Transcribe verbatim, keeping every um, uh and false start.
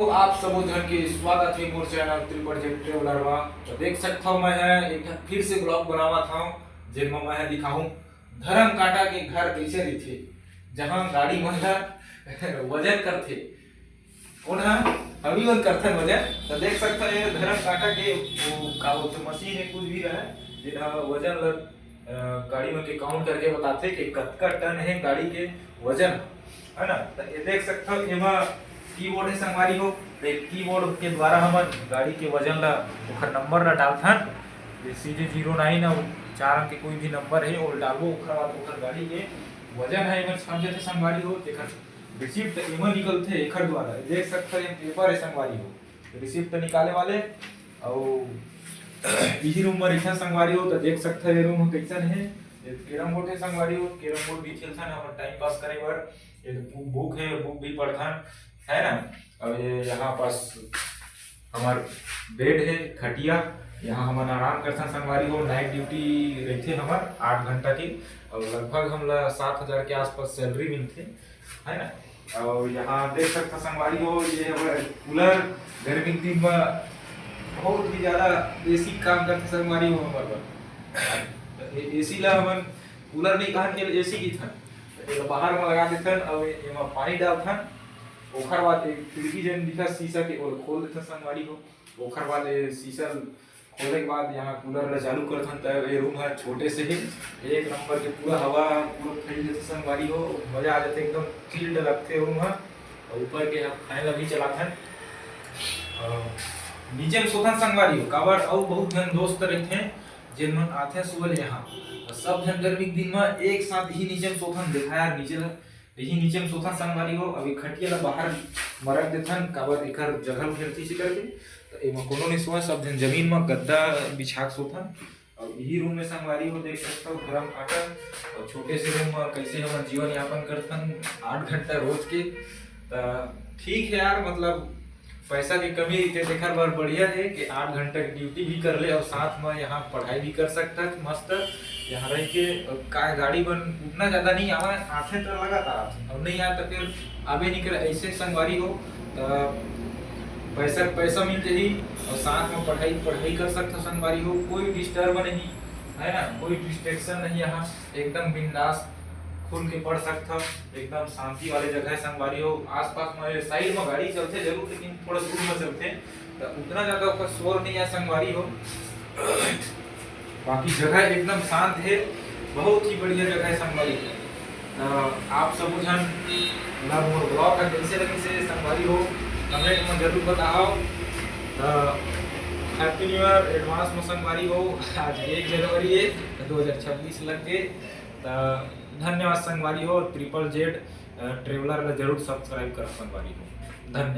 तो आप सबो झन के स्वागत हे मोर चैनल ट्रिपल जेड ट्रेवलर मा। तो देख सकथव, मैं ह एक ठन फिर से ब्लॉग बनावत हव, जेन म मैं ह दिखाहूं धरम कांटा के घर कइसे रहिथे, जहां गाड़ी मन ला वजन करथे। कोन ह? अभी मन करथन वजन। तो देख सकथव, ये धरम कांटा के वो का बोलथे, मशीन हे, कुछ भी रहे, जेन ह वजन ल अ, गाड़ी मन के काउंट करके बताथे कि कतका टन हे गाड़ी के वजन, है ना। तो ये देख सकथव, एमा कीबोर्ड हे संगवारी हो। तो कीबोर्ड के द्वारा हमन गाड़ी के वजन ला, ओखर नंबर ला डालथन। जैसे जे जीरो नाइन अउ चार अंक के कोई भी नंबर हे, वो डालबो, ओखर बाद ओखर गाड़ी के वजन हे, एमा छप जथे संगवारी हो। जेकर रिसिप्ट एमा निकलथे एखर द्वारा। देख सकथव, ये पेपर हे संगवारी हो, रिसिप्ट निकाले वाले। अउ इही रूम म रहिथन संगवारी हो, तो देख सकथव ये रूम ह कइसन हे। ये कैरम बोर्ड हे संगवारी हो, कैरम बोर्ड भी खेलथन अपन टाइम पास करे बर। ये तो बु-, बुक हे, बुक भी पढ़थन, है ना। अउ ये यहाँ पास हमर बेड हे, खटिया, यहाँ हमन आराम करथन संगवारी हो। नाइट ड्यूटी रहिथे हमर आठ घंटा के, अउ लगभग हमला सात हजार के आसपास सैलरी मिलथे, है ना। अउ यहाँ देख सकथव संगवारी हो, ये हमारे कूलर, गर्मी के दिन में बहुत ही ज्यादा एसी काम करथे संगवारी हो हमर बर। तो ए-, एसी ला हमन कूलर नहीं कहन के एसी कहिथन। तो एला बाहर में लगा देथन अउ एमा पानी डालथन। ओखर बाद एक खिड़की जेन दिखत शीशा के, ओला खोल देथन संगवारी हो। ओखर बाद ये शीशा खोले के बाद यहाँ कूलर ला चालू करथन, त ये रूम ह छोटे से हे, एक नंबर के पूरा हवा पूरा फैल जथे संगवारी हो, मजा आ जथे, एकदम चिल्ड लगथे रूम ह। अउ ऊपर के हम फैन ला भी चलाथन। अउ नीचे में सोथन संगवारी हो, काबर अउ बहुत झन दोस्त रहिथे जेन मन आथे सुबह ले यहाँ, त सब झन गर्मी के दिन म एक साथ ही नीचे में सोथन। देखा यार नीचे ला, यही नीचे में सोथन संगवारी हो। अभी खटिया ला बाहर म रख देथन, काबर एकर जगह ल घेरती सी करके। तो एमा कोनो नहीं सोए, सब झन जमीन म गद्दा बिछा के सोथन। और यही रूम में संगवारी हो देख सकथव गरम फाटक, और छोटे से रूम में कैसे हमन जीवन यापन करथन आठ घंटा रोज के। त ठीक है यार, मतलब पैसा के कमी रहिथे, तेखर बर बढ़िया हे कि आठ घंटा के ड्यूटी भी कर ले और साथ में यहाँ पढ़ाई भी कर सकता है मस्त। यहाँ रह के का गाड़ी बन उतना ज्यादा नहीं आवा, आथे तो लगातार आथे और नहीं आए तो फिर आबे नहीं करे। ऐसे संगवारी हो तो पैसा पैसा मिल जाही और साथ में पढ़ाई पढ़ाई कर सकता संगवारी हो, कोई डिस्टर्ब नहीं है ना, कोई डिस्ट्रैक्शन नहीं। यहाँ एकदम बिंदास खुल के पढ़ सकथव, एकदम शांति वाले जगह है संगवारी हो। आसपास में साइड में गाड़ी चलथे जरूर, लेकिन थोड़ा दूर में चलथे, तो उतना ज्यादा ओकर शोर नहीं है संगवारी हो। बाकी जगह एकदम शांत है, बहुत ही बढ़िया जगह है संगवारी हो। तो आप सब झन ला मोर ब्लॉग ह कैसे लगिस हे संगवारी हो, कमेंट में जरूर बताओ। तो हैप्पी न्यू ईयर एडवांस में संगवारी हो। आज एक जनवरी है, तो दो हज़ार छब्बीस लग गए। तो धन्यवाद संगवारी हो, ट्रिपल जेड ट्रेवलर ला जरूर सब्सक्राइब करो संगवारी हो। धन्यवाद।